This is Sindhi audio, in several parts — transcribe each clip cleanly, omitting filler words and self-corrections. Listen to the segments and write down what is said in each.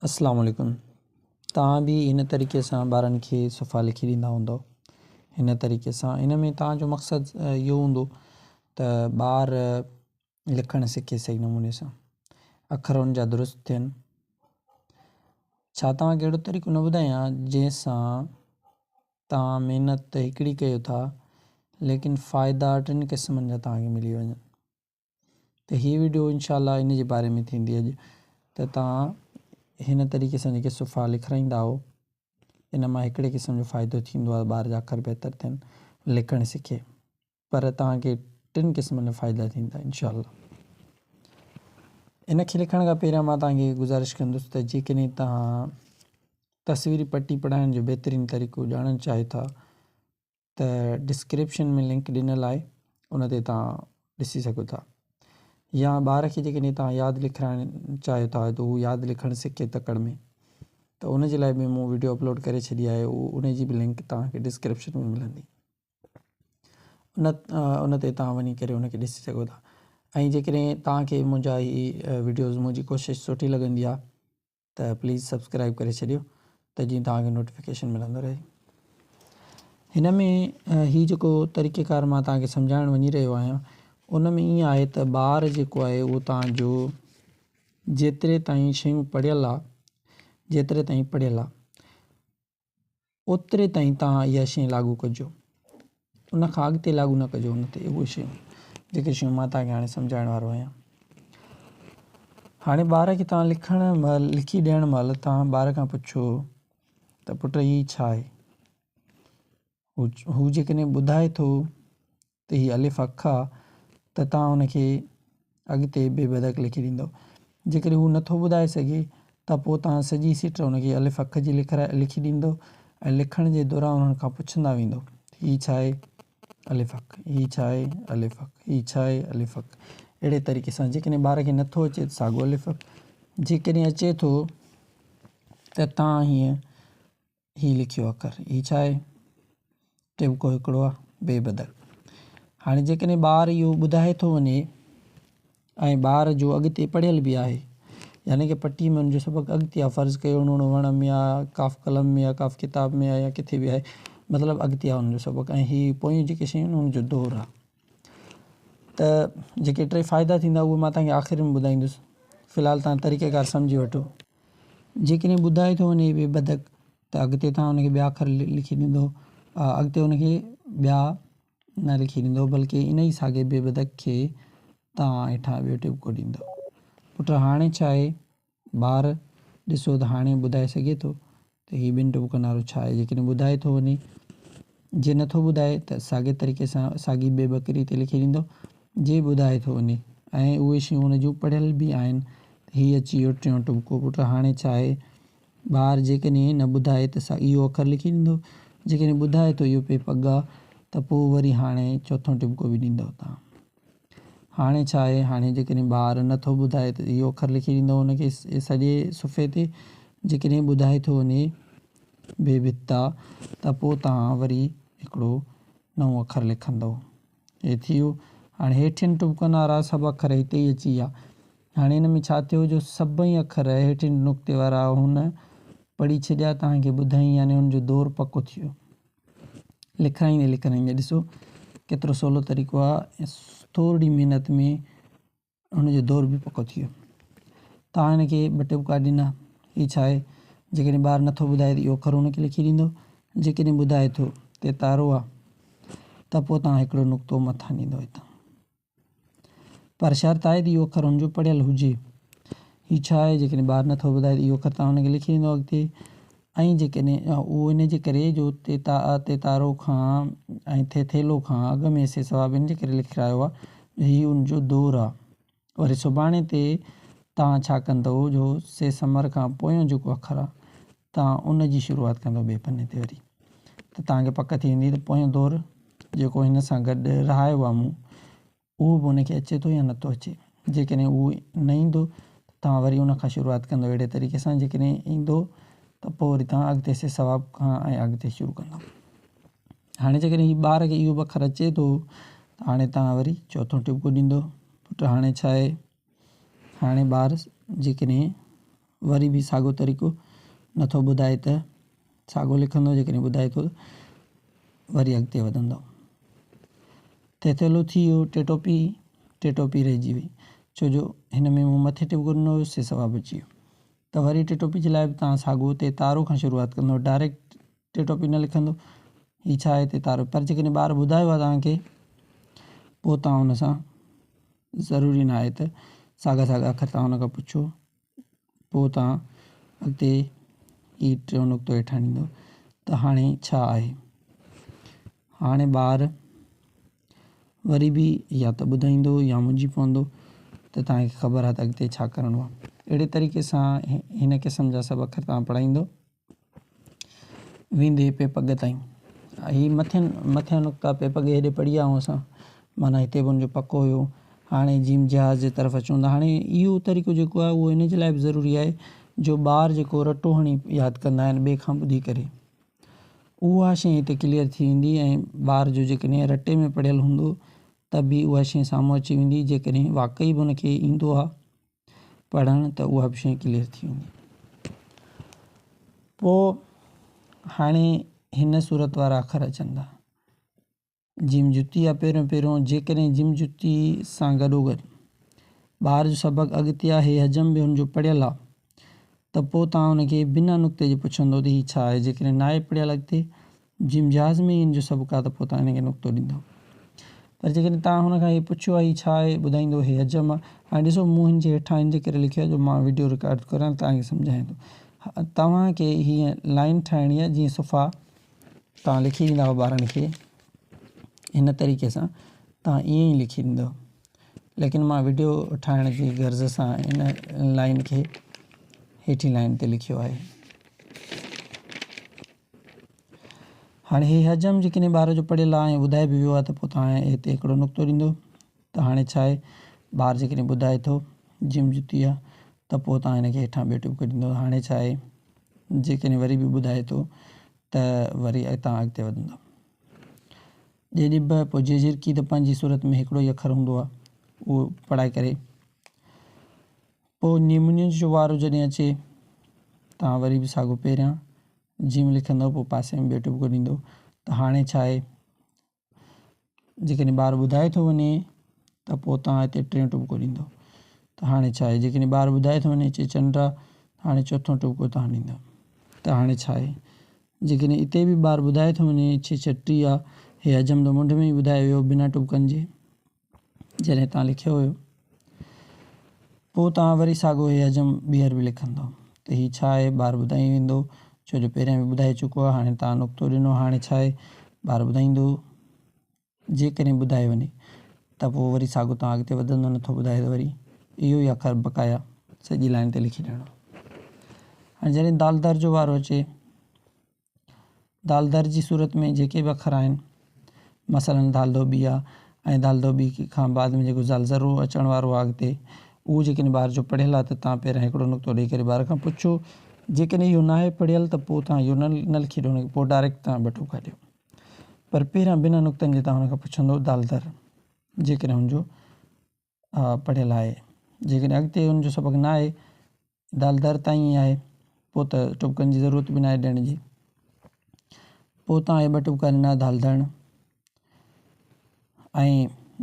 اسلام عليڪم توهان به هن طريقي سان ٻارن کي صفحا لکي ڏيندا هوندؤ هن طريقي سان ان ۾ توهان جو مقصد اهو هوندو ته ٻار لکڻ سکي صحيح نموني سان اکر ان جا درست ٿين ڇا توهان کي اهڙو طريقو نه ٻڌايان جنهن سان توهان محنت ته هڪڙي ڪيو ٿا ليڪن فائدا ٽن قسمن جا توهان کي ملي وڃن ته هي وڊيو انشاء الله ان جي باري ۾ ٿيندي اڄ ته توهان هن طريقي سان جيڪي صفحا لکرائيندا آهو ان مان هڪڙي قسم جو فائدو ٿيندو آهي ٻار جا اکر بهتر ٿين لکڻ سکي پر توهان کي ٽن قسمن جا فائدا ٿيندا انشاء الله ان کي لکڻ کان پهريان مان توهان کي گذارش ڪندس ته جيڪڏهن توهان تصويري پٽي پڙهائڻ جو بهترين طريقو ڄاڻڻ چاهيو ٿا ته ڊسڪرپشن ۾ لنڪ ڏنل آهي ان تي توهان ڏسي سگهو ٿا يا ٻار کي جيڪڏهن توهان ياد لکرائڻ چاهيو ٿا ته هو ياد لکڻ سکي تڪڙ ۾ ته ان جي لاء به مون ويڊيو اپلوڊ ڪري ڇڏي آهي ان جي به لنڪ توهان کي ڊسڪرپشن ۾ ملندي ان ان تي توهان وڃي ڪري ان کي ڏسي سگهو ٿا ۽ جيڪڏهن توهان کي منهنجا هي ويڊيوز منهنجي ڪوشش سٺي لڳندي آهي ته پليز سبسڪرائب ڪري ڇڏيو ته جيئن توهان کي نوٽيفڪيشن ملندو رهي. هن ۾ هي جيڪو طريقه ڪار مان توهان کي سمجهائڻ وڃي رهيو آهيان ان ۾ ائين آهي ته ٻار جيڪو آهي اهو توهان جو جيتري تائين شيون پڙهيل آهي جيتري تائين پڙهيل آهي اوتري تائين توهان اها شيء لاڳو ڪجو ان کان اڳتي لاڳو نه ڪجو ان تي اهي شيون جيڪي شيون مان توهان کي هاڻي سمجهائڻ وارو آهيان هاڻي ٻار کي توهان لکڻ مهل لکي ڏيڻ مهل توهان ٻار کان پڇو ته پٽ هي ڇا آهي هو جيڪڏهن ٻڌائي ٿو ته هي الف اک آ ته توهان ان کي اڳتي بي بدڪ لکي ڏيندؤ. جيڪڏهن هو نٿو ٻڌائي سگهي ته پوء توهان سڄي سٽ ان کي الف اک جي لکرائي لکي ڏيندؤ ۽ لکڻ جي دوران انهن کان پڇندا ويندؤ ته هي ڇا آهي؟ الف اک، هي ڇا آهي؟ الف اک، هي ڇا آهي؟ الف اک. اهڙي طريقي سان جيڪڏهن ٻار کي نٿو اچي ته ساڳو الف اک، جيڪڏهن اچي ٿو ته توهان هيئن هي لکيو اکر هي ڇا آهي؟ ٽٻڪو هڪڙو آهي بي بدل. هاڻي جيڪڏهن ٻار اهو ٻڌائي ٿو وڃي ۽ ٻار جو اڳتي پڙهيل به آهي يعني ڪه پٽي ۾ ان جو سبق اڳتي آهي فرض ڪيو نوڻ وڻ ۾ آهي ڪاف قلم ۾ آهي ڪاف ڪتاب ۾ آهي يا ڪٿي به آهي مطلب اڳتي آهي ان جو سبق ۽ هي پويون جيڪي شيون آهن ان جو دور آهي ته جيڪي ٽي فائدا ٿيندا اهي مان توهان کي آخر ۾ ٻڌائيندس في الحال توهان طريقه ڪار سمجهي وٺو. جيڪڏهن ٻڌائي ٿو وڃي بي بدڪ ته اڳتي توهان ان کي ٻيا اکر لکي ڏيندو اڳتي ان کي ٻيا نه لکي ڏيندو بلڪه ان ئي ساڳي بي بدڪ کي توهان هيٺان ٻيو ٽٻڪو ڏيندو. پٽ هاڻي ڇا آهي؟ ٻار ڏسو ته هاڻي ٻڌائي سگهي ٿو ته هي ٻن ٽٻڪن وارو ڇا آهي؟ جيڪڏهن ٻڌائي ٿو وڃي جي نٿو ٻڌائي ته ساڳي طريقي سان ساڳي بي ٻڪري تي لکي ڏيندو جي ٻڌائي ٿو وڃي ۽ اهي شيون ان جون پڙهيل به آهن ته هي اچي ويو ٽيون ٽٻڪو پٽ هاڻي ڇا آهي؟ ٻار جيڪڏهن نه ٻڌائي ته اهو اکر لکي ڏيندو جيڪڏهن ٻڌائي ٿو اهو پي پڳ آ ته پوء وري هاڻي چوٿون ٽٻڪو به ڏيندو تان هاڻي ڇا آهي؟ هاڻي جيڪڏهن ٻار نه ٿو ٻڌائي ته اهو اکر لکي ڏيندو ان کي سڄي صفحي تي جيڪڏهن ٻڌائي ٿو وڃي بي ڀتا ته پوء توهان وري هڪڙو نئون اکر لکندو. هي ٿي ويو. هاڻي هيٺين ٽٻڪن وارا سڀ اکر هتي ئي اچي ويا. هاڻي هن ۾ ڇا ٿيو جو سڀئي اکر هيٺين نقطي وارا هن پڙهي ڇڏيا توهان کي ٻڌائين يعني هن جو دور پڪو ٿي ويو. لکرائيندي لکرائيندي ڏسو ڪيترو سولو طريقو آهي ۽ ٿورڙي محنت ۾ هن جو دور به پڪو ٿي ويو. توهان هن کي ٻه ٽٻڪا ڏنا. هي ڇا آهي؟ جيڪڏهن ٻار نٿو ٻڌائي ته اهو اکر هن کي لکي ڏيندو. جيڪڏهن ٻڌائي ٿو ته تارو آهي ته پوء توهان هڪڙو نقطو مٿان ڏيندو هتان. پر شرط آهي ته اهو اکر هن جو پڙهيل هجي. هي ڇا آهي؟ جيڪڏهن ٻار نٿو ٻڌائي ته اهو اکر توهان هن کي لکي ڏيندو اڳتي. ۽ جيڪڏهن اهو ان جي ڪري جو تيتارو کان ۽ ٿيٿيلو کان اڳ ۾ سي ثواب ان جي ڪري لکرايو آهي جو هي ان جو دور آهي. وري سڀاڻي تي توهان ڇا ڪندؤ جو سي ثمر کان پويون جيڪو اکر آهي توهان ان جي شروعات ڪندؤ ٻئي پني تي وري ته توهان کي پڪ ٿي ويندي ته پويون دور جيڪو هن سان گڏ رهايو آهي مون اهو به ان کي اچي ٿو يا نٿو اچي. جيڪڏهن اهو نه ايندو ته توهان وري ان کان شروعات ڪندو اهڙي طريقي سان جيڪڏهن ايندو ته پوء وري توهان اڳتي سي ثواب کان ۽ اڳتي شروع ڪندو. هاڻي جيڪڏهن هي ٻار کي اهو به اکر اچي ٿو ته هاڻي توهان وري چوٿون ٽٻڪو ڏيندو پٽ هاڻي ڇا آهي؟ هاڻي ٻار جيڪڏهن وري به ساڳيو طريقو، نٿو ٻڌائي ته ساڳيو لکندو، جيڪڏهن ٻڌائي ٿو وري اڳتي وڌندو. ٿيٿيلو ٿي ويو، ٽيٽوپي، ٽيٽوپي رهجي وئي، ڇو جو هن ۾ مون مٿي ٽٻڪو ڏنو هيو، سي سوا بچي ويو. ته وري ٽيٽوپي جي لاء به توهان ساڳيو تي تارو کان شروعات ڪندو، ڊائريڪٽ ٽيٽوپي نه لکندو. هي ڇا آهي؟ تي تارو. پر جيڪڏهن ٻار ٻڌايو آهي توهان کي، پوء توهان ان سان ضروري نه آهي ته ساڳا ساڳا اکر توهان ان کان پڇو. پوء توهان اڳتي هي ٽيون نقطو هيٺان ڏيندو ته هاڻي ڇا آهي؟ هاڻي ٻار وري به يا ته ٻڌائيندو يا منجهي پوندو، ته توهان کي خبر آهي ته اڳتي ڇا ڪرڻو آهي. اهڙي طريقي سان هن قسم جا سڀ اکر توهان پڙهائيندو ويندي پي پڳ تائين. هي مٿين مٿيان نقطا پي پڳ هيڏي پڙهي آيا آهيون اسان، معنيٰ هتي به ان جو پڪو هيو. هاڻي جيم جهاز جي طرف اچون ٿا. هاڻي اهو طريقو جيڪو آهي اهو ان جي لاء به ضروري آهي جو ٻار جيڪو رٽو هڻي ياد ڪندا آهن ٻئي کان ٻڌي ڪري، اها شيء هتي ڪليئر ٿي ويندي. ۽ ٻار جو جيڪڏهن رٽي ۾ پڙهيل هوندو ته به اها شيء سامهون اچي ويندي، جيڪڏهن واقعي به ان کي ايندو آهي پڙهڻ ته اها به شيء ڪليئر ٿي ويندي. پوء هاڻي هن صورت وارا اکر اچن ٿا. جيم جتي آ پهريون پهريون، جيڪڏهن جيم جتي سان گڏوگڏ ٻار جو سبق اڳتي آهي، حجم به هن جو پڙهيل آ، ته پوء توهان ان کي بنا نقطي جي پڇندو ته هي ڇا آهي؟ جيڪڏهن ناهي پڙهيل، اڳتي جيم جهاز ۾ ئي ان جو سبق آ، ته پوء توهان هن کي نقطو ڏيندو. پر جيڪڏهن توهان هن کان هي پڇيو آهي هي ڇا آهي، ٻڌائيندو هي حجم آ. هاڻي ڏسو، مون هن جي هيٺان ان جي ڪري لکيو آهي جو مان وڊيو رڪارڊ ڪريان توهان کي سمجهايان ٿو. توهان کي هيئن لائن ٺاهڻي آهي جيئن صفا توهان لکي ڏيندا هئو ٻارن کي، هن طريقي سان توهان ائين ئي لکي ڏيندو، ليڪن مان وڊيو ٺاهڻ جي غرض سان ان لائن کي هيٺين لائن تي لکيو آهي. هاڻي هي حجم جيڪڏهن ٻار جو پڙهيل آهي ۽ ٻڌائي به ويو آهي ته پوء توهان هتي هڪڙو نقطو ڏيندو ته هاڻي ڇا آهي؟ ٻار جيڪڏهن ٻڌائي ٿو جم جتي آهي ته پوء توهان هن کي هيٺان ٻيو ٽٻڪو ڏيندو، هاڻي ڇا آهي؟ جيڪڏهن وري به ٻڌائي ٿو ته وري توهان اڳتي وڌندو. ڄي ڄڀ، پوء جي جهرڪي ته پنهنجي صورت ۾ هڪڙو ئي اکر هوندو آهي، اهو پڙهائي ڪري پوء نيمونيا جو وارو جڏهن اچي، توهان وري به ساڳو پهريان جيم لکندو، پوء پاسي ۾ ٻيو ٽٻڪو ڏيندو ته هاڻي ڇا آهي؟ جيڪڏهن ٻار ٻڌائي ٿو وڃي ته پوء توهان هتي ٽيون ٽٻڪو ڏيندو ته هاڻي ڇا آهي؟ جيڪڏهن ٻار ٻڌائي ٿو وڃي چي چنڊ آ، هاڻي چوٿون ٽٻڪو توهان ڏيندو ته هاڻي ڇا آهي؟ جيڪڏهن اتي به ٻار ٻڌائي ٿو وڃي چي ڇٽي آ، هي حجم ته منڍ ۾ ئي ٻڌائي ويو بنا ٽٻڪن جي جڏهن توهان لکيو هيو. پوء توهان وري ساڳيو هي حجم ٻيهر به لکندو ته هي ڇا آهي؟ ٻار ٻڌائي ويندو، ڇو جو پهريان به ٻڌائي چڪو آهي. هاڻي توهان نقطو ڏنو، هاڻي ڇا آهي؟ ٻار ٻڌائيندو. جيڪڏهن ٻڌائي وڃي ته پوء وري ساڳيو توهان اڳتي وڌندو، نٿو ٻڌائي ته وري اهو ئي اکر بقايا سڄي لائن تي لکي ڏيڻو. هاڻي جڏهن دال در جو وارو اچي، دال در جي صورت ۾ جيڪي به اکر آهن، مثلاً دال ڌوٻي آ ۽ دال ڌوٻي کان بعد ۾ جيڪو زال ذرو اچڻ وارو آ اڳتي، اهو جيڪڏهن ٻار جو پڙهيل آ ته توهان پهريان هڪڙو نقطو ڏئي ڪري ٻار کان پڇو. جيڪڏهن اهو ناهي پڙهيل ته پوء توهان اهو نه لکي ڏيو هن کي، پوء ڊائريڪٽ توهان ٻه ٽٻڪا ڏيو. پر پهريان بنا نقطن جي توهان هن کان پڇندو دال در جيڪڏهن هن جو پڙهيل آهي. جيڪڏهن اڳتي ان جو سبق نه آهي، دال در تائين ئي آهي، پوء ته ٽٻڪن جي ضرورت به ناهي ڏيڻ جي. پوء توهان اهي ٻه ٽٻڪا ڏنا دال ڌڻ، ۽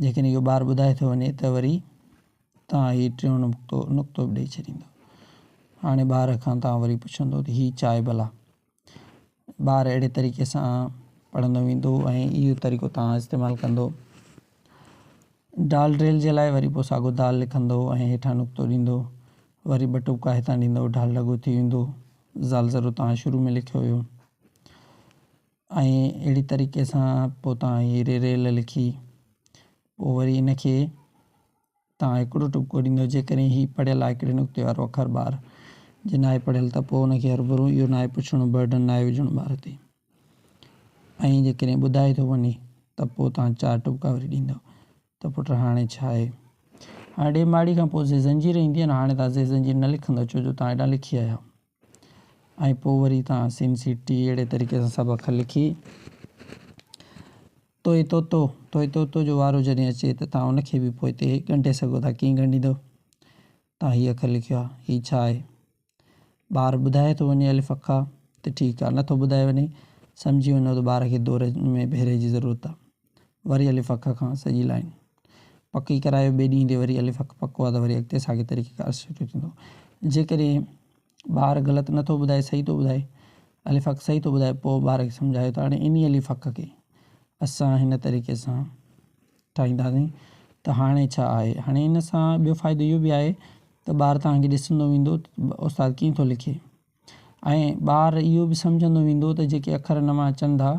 جيڪڏهن اهو ٻار ٻڌائي ٿو وڃي ته وري توهان هي ٽيون نقطو نقطو به ڏئي ڇڏيندو. هاڻي ٻار کان توهان وري پڇندو ته هي ڇا آهي ڀلا؟ ٻار اهڙي طريقي سان پڙهندو ويندو ۽ اهو طريقو توهان استعمال ڪندو. ڊال ڊريل جي لاء وري پوء ساڳو دال لکندو ۽ هيٺان نقطو ڏيندو، وري ٻه ٽٻڪا هتان ڏيندو، ڍال ڍڳو ٿي ويندو. زال ذرو توهان شروع ۾ لکيو هيو. ۽ اهڙي طريقي سان پوء توهان هي ري ريل لکي پوء وري ان کي توهان هڪڙو ٽٻڪو ڏيندو. جيڪڏهن هي پڙهيل آهي هڪڙي نقطي وارو اکر ٻار جي ناهي پڙهيل ته پوء ان کي هرڀرو اهو ناهي پڇڻو، برڊن ناهي وجهڻو ٻار تي. ۽ جيڪڏهن ٻڌائي ٿو وڃي ته پوء توهان چار ٽٻڪا وري ڏيندو ته پٽ هاڻي ڇا آهي؟ هاڻي ڏي ماڙي کان پوء زي زنجير ايندي آهي نه، هاڻي توهان زي زنجير نه لکندو ڇو جو توهان هيڏانهن لکي آيا آهيو. ۽ پوء وري توهان سين سي ٽي اهڙي طريقي سان سڀ اکر لکي توئي طوطو، توئي طوطو جو وارو جڏهن اچي ته توهان ان کي به پوئتي ڳنڍي سگهو ٿا. ڪيئن ڳنڍيندو؟ توهان هي اکر لکيو آهي، هي ڇا آهي؟ ٻار ٻڌائي ٿو وڃي الف اکا ته ٺيڪ آ، نٿو ٻڌائي وڃي سمجهي وڃو ته ٻار کي دور ۾ ڀيري جي ضرورت آ. وري الف اک کان سڄي لائن پڪي ڪرايو، ٻئي ڏينهن تي وري الف اک پڪو آ ته وري اڳتي ساڳي طريقي ڪار شروع ٿيندو. جيڪڏهن ٻار غلط نٿو ٻڌائي، صحيح ٿو ٻڌائي، الف اک صحيح ٿو ٻڌائي، پوء ٻار کي سمجهايو ته هاڻي انهي الف اک کي اسان هن طريقي سان ٺاهينداسين ته هاڻي ڇا آهي. هاڻي ان سان ٻيو فائدو اهو به آهي ته ٻار توهان کي ڏسندو ويندو ته استاد ڪيئن ٿو لکي ۽ ٻار اهو به سمجهندو ويندو ته جيڪي اکر نوان اچن ٿا،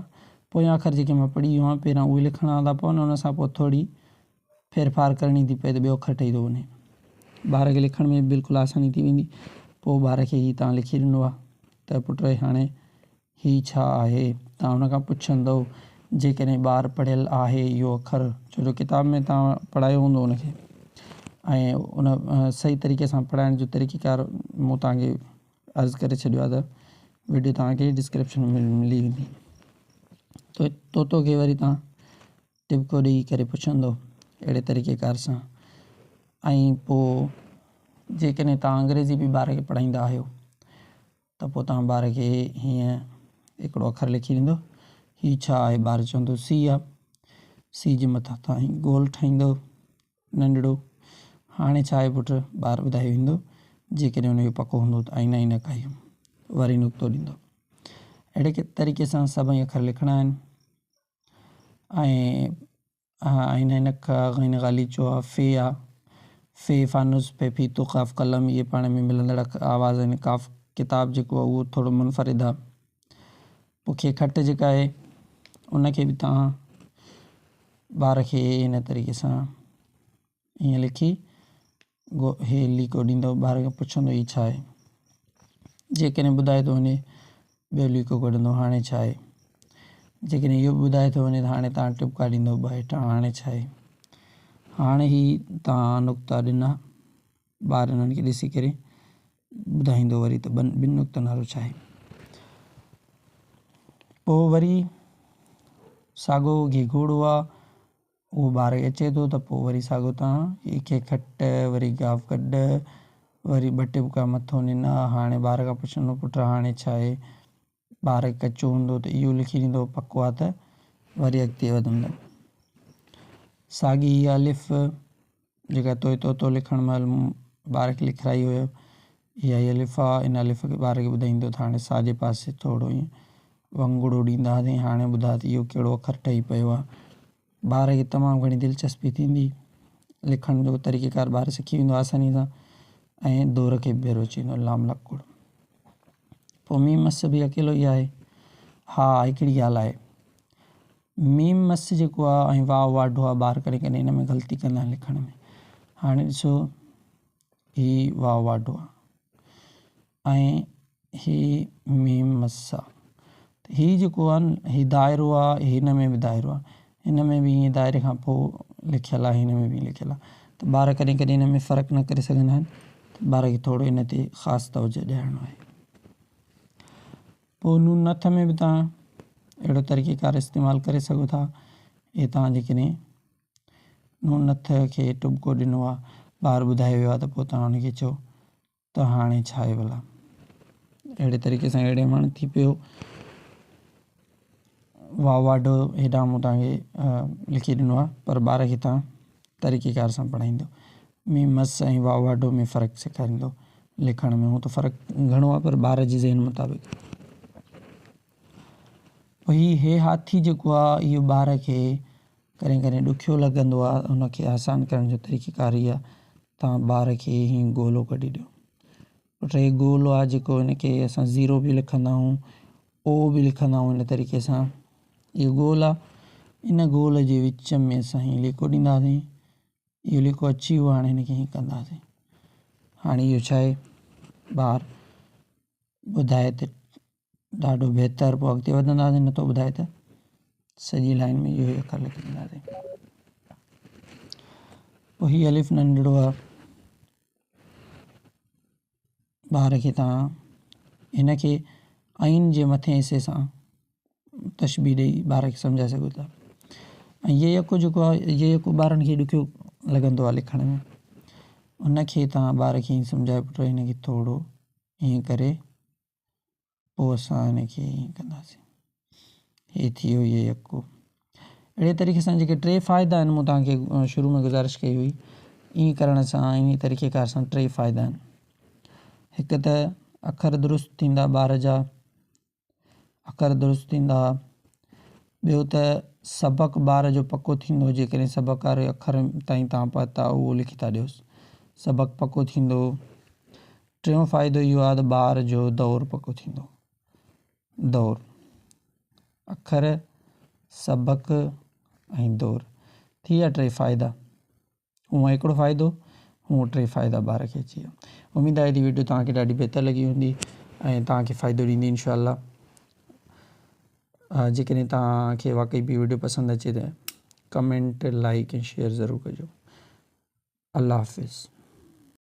پويان اکر جيڪي مان پڙهي ويو آهيان پهريان اهي لکڻا ٿا پون، ان سان پوء ٿوري ڦيرڦار ڪرڻي ٿي پئي ته ٻيو اکر ٺهي ٿو وڃي. ٻار کي لکڻ ۾ بلڪل آساني ٿي ويندي. پوء ٻار کي هي توهان لکي ڏنو آهي ته پٽ هاڻي هي ڇا آهي؟ توهان ان کان پڇندؤ جيڪڏهن ٻار پڙهيل آهي اهو اکر، ڇو جو ڪتاب ۾ توهان پڙهايو هوندو ان کي ۽ ان صحيح طريقي سان پڙهائڻ جو طريقيڪار مون توهان کي عرض ڪري ڇڏيو آهي ته وڊيو توهان کي ڊسڪرپشن ۾ ملي ويندي. طوطو کي وري توهان ٽٻڪو ڏيئي ڪري پڇندو اهڙي طريقيڪار سان. ۽ پوء جيڪڏهن توهان انگريزي به ٻار کي پڙهائيندا آهيو ته پوء توهان ٻار کي هيئن هڪڙو اکر لکي ڏيندو، هي ڇا آهي؟ ٻار چوندو سي آ. سي جي مٿان توهان هي گول ٺاهيندو ننڍڙو. هاڻي ڇا آهي پٽ؟ ٻار ٻڌائي ويندو. جيڪڏهن ان جو پڪو هوندو ته آئينا ئي نه ڪاهي وري نقطو ڏيندو. اهڙي طريقي سان سڀئي اکر لکڻا آهن. ۽ عين عينڪ غين غاليچو آ، في آ، في فانوس في ڦيٿو قاف قلم اهي پاڻ ۾ ملندڙ آواز آهن. قاف ڪتاب جيڪو آ اهو ٿورو منفرد آ. پوء کي کٽ جيڪا آهي ان کي به توهان ٻار کي ان طريقي سان ائين لکي هي ليڪو ڏيندو، ٻار کي پڇندو هي ڇا آهي؟ جيڪڏهن ٻڌائي ٿو وڃي ٻيو ليڪو ڪڍندو هاڻي ڇا آهي؟ جيڪڏهن اهو به ٻڌائي ٿو وڃي ته هاڻي توهان ٽپڪا ڏيندو ٻه هيٺان هاڻي ڇا آهي؟ هاڻي هي توهان نقطا ڏنا، ٻار انهن کي ڏسي ڪري ٻڌائيندو وري ته ٻن نقطن وارو ڇا آهي. پوء وري ساڳو گهگهوڙو آ، اهو ٻار کي اچي ٿو ته پوء وري ساڳو توهان هي کي کٽ، وري گاف گڏ، وري ٻه ٽپڪا مٿو ڏنا. هاڻي ٻار کان پڇندو پٽ هاڻي ڇا آهي؟ ٻار کي ڪچو هوندو ته اهو لکي ڏيندو، پڪو آ ته وري اڳتي وڌندو. ساڳي هي الف جيڪا توئي طوطو لکڻ مهل مون ٻار کي لکرائي هيو، اها هي الف آ. ان الف کي ٻار کي ٻڌائيندو ته هاڻي ساڄي پاسي ٿورو ائين ونگڙو ڏينداسين، هاڻي ٻڌا ته اهو ڪهڙو اکر ٺهي پيو آ. ٻار کي تمام گهڻي دلچسپي ٿيندي، لکڻ جو طريقيڪار ٻار سکي ويندو آساني سان ۽ دور کي به ڀيرو اچي ويندو لام لڪڙ. پوء ميم مس به اڪيلو ئي آهي. ها هڪڙي ڳالهه آهي، ميم مس جيڪو آ ۽ واو واڍو آ، ٻار ڪڏهن ڪڏهن ان ۾ غلطي ڪندا آهن لکڻ ۾. هاڻي ڏسو هي واو واڍو آ ۽ هي ميم مس آ، ته هي جيڪو آ هي دائرو آ، هن ۾ به دائرو آ، هن ۾ به ائين دائري کان پوء لکيل آ، هن ۾ به لکيل آ، ته ٻار ڪڏهن ڪڏهن هن ۾ فرق نه ڪري سگهندا آهن، ته ٻار کي ٿورو ان تي خاص توجه ڏيارڻو آهي. پوء نون نٿ ۾ به توهان اهڙو طريقيڪار استعمال ڪري سگهو ٿا. هي توهان جيڪڏهن نون نٿ کي ٽٻڪو ڏنو آ، ٻار ٻڌائي ويو آ، ته پوء توهان ان کي چئو ته هاڻي ڇا آهي ڀلا. اهڙي طريقي سان اهڙي وڻ ٿي پيو. واو واڍو هيڏانهن مون توهان کي لکي ڏنو آ، پر ٻار کي توهان طريقيڪار سان پڙهائيندو. ميم مس ۽ واو واڍو ۾ فرق سيکاريندو لکڻ ۾. هون ته فرق گهڻو آ پر ٻار جي ذهن مطابق. پوء هي هاٿي جيڪو آ اهو ٻار کي ڪڏهن ڪڏهن ڏکيو لڳندو آ، ان کي آسان ڪرڻ جو طريقيڪار هي آ توهان ٻار کي هيئن گولو ڪڍي ڏيو. پٽ هي گولو آ جيڪو هن کي اسان زيرو به لکندا آهيون، او به لکندا آهيون. ان طريقي سان اهو گول آ، ان گول جي وچ ۾ اسان هيئن ليڪو ڏينداسين. اهو ليڪو اچي ويو، هاڻي هن کي هيئن ڪنداسين. هاڻي اهو ڇا آهي؟ ٻار ٻڌائي ته ڏاڍو بهتر، پوء اڳتي وڌنداسين، نٿو ٻڌائي ته سڄي لائن ۾ اهو ئي اکر لکي ڏينداسين. پوء هي الف ننڍڙو آ، ٻار کي توهان هن کي عين جي مٿين حصي سان تشبيهه ڏيئي ٻار کي سمجهائي سگهو ٿا. ۽ هي يڪو جيڪو آهي، هي يڪو ٻارن کي ڏکيو لڳندو آهي لکڻ ۾، ان کي توهان ٻار کي ائين سمجهايو پٽ هن کي ٿورو ائين ڪري پوء اسان هن کي ائين ڪنداسين. هي ٿي ويو هي يڪو. اهڙي طريقي سان جيڪي ٽي فائدا آهن مون توهان کي شروع ۾ گذارش ڪئي هئي ائين ڪرڻ سان انهي طريقي ڪار سان ٽي فائدا آهن. هڪ ته اکر درست ٿيندا ٻار جا اکر درست ٿيندا. ٻيو ته سبق ٻار جو پڪو ٿيندو جيڪڏهن سبق واري اکر تائين توهان پهتا اهو لکي ٿا ڏيوس سبق پڪو ٿيندو. ٽيون فائدو اهو آهي ته ٻار جو دور پڪو ٿيندو. دور، اکر، سبق ۽ دور ٿي ويا ٽي فائدا. هونء هڪڙو فائدو، هونء ٽي فائدا ٻار کي اچي ويا. اميد آهي ته ويڊيو توهان کي ڏاڍي بهتر لڳي هوندي ۽ توهان کي فائدو ڏيندي انشاء الله. جيڪڏهن توهان کي واقعي به ويڊيو پسند اچي ته ڪمينٽ، لائڪ ۽ شيئر ضرور ڪجو. الله حافظ.